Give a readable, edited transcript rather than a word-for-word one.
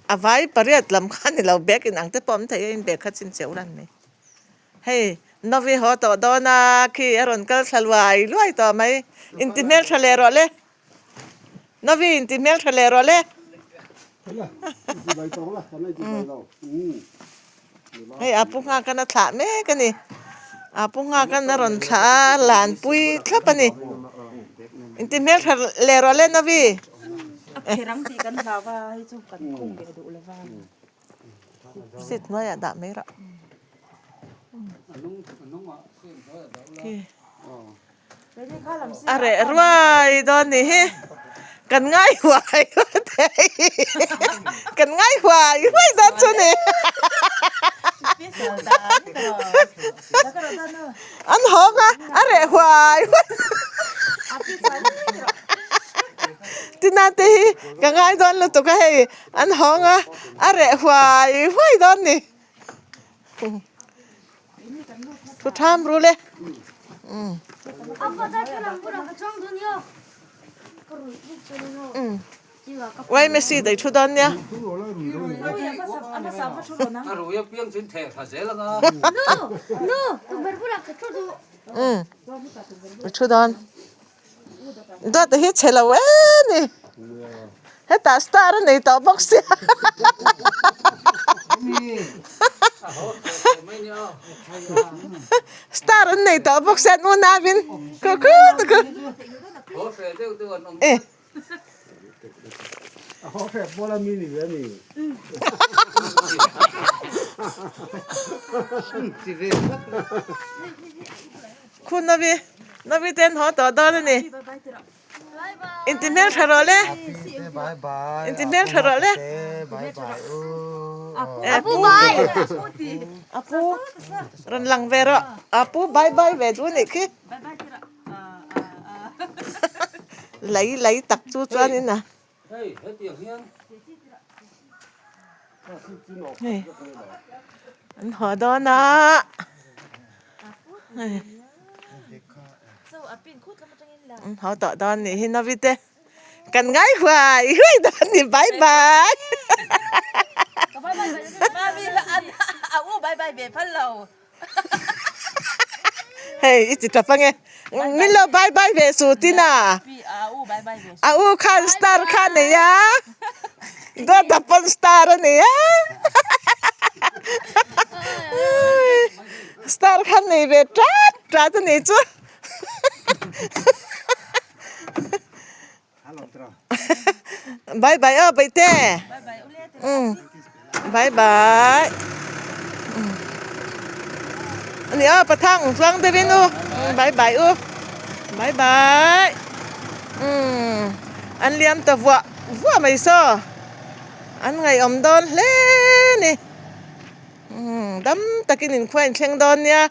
A vai pariat lam kha ni lo bag in ang te pawh awm thei a in bag kha chhinchhiah ula ni mai. Hei Novi haw tawh dawn a khi a rawn kal thla luai luai tawh mai. Inti hmeltha leh rawh le. Novi inti hmeltha leh rawh le. Hei a pu nghak an a thlah mek a ni. A pu nghak an a rawn thlah a lanpui thlap a ni. Inti hmeltha leh rawh le Novi. A pherang tih kan hlau a hei chu kan khung leh duh lo va. Seat hnuaiah dah mai rah. A reh ruai dawn nih hi. Kan ngai huai huai thei. Kan ngai huai huai dawn chu ni. An hawng a, a reh huai huai. Tina te hi ka ngai dawn lutuk a hei an hawng a, a reh huai huai dawn ni. Thu tham ru le. Uai Messi daih thu dawn nia. Thu dawn. Dawt hi chhe lo e ni. Hetah star a nei tawh bawk sia. Star an nei tawh bawk sia an unauin. Khu khu tu khu. E. Khu Navi, Navi te an haw tawh dawn a ni. Inti hmel tha rawh le. Inti hmel tha rawh le. Apu Apu rawn lang ve rawh. Apu bye bye ve duh nih khi. Lei lei tak chu chuanin a. Hei an haw dawn a hei an haw tawh dawn nih hi Navi te kan ngai huai huai dawn ni bye bye Hei i ti tap ange min lo bye bye ve su tin a a u khan star kha nei a dawt a pawn star a nei a star kha nei ve tat tat a ni chu Bye bye aw Baihte. Bye bye. Ani aw pathang tluang deuhin u. Bye bye u. Bye bye. An liam ta vuah vuah mai saw. An ngaihawm dawn hle ni. Dam takin inkhua inthleng dawn nia.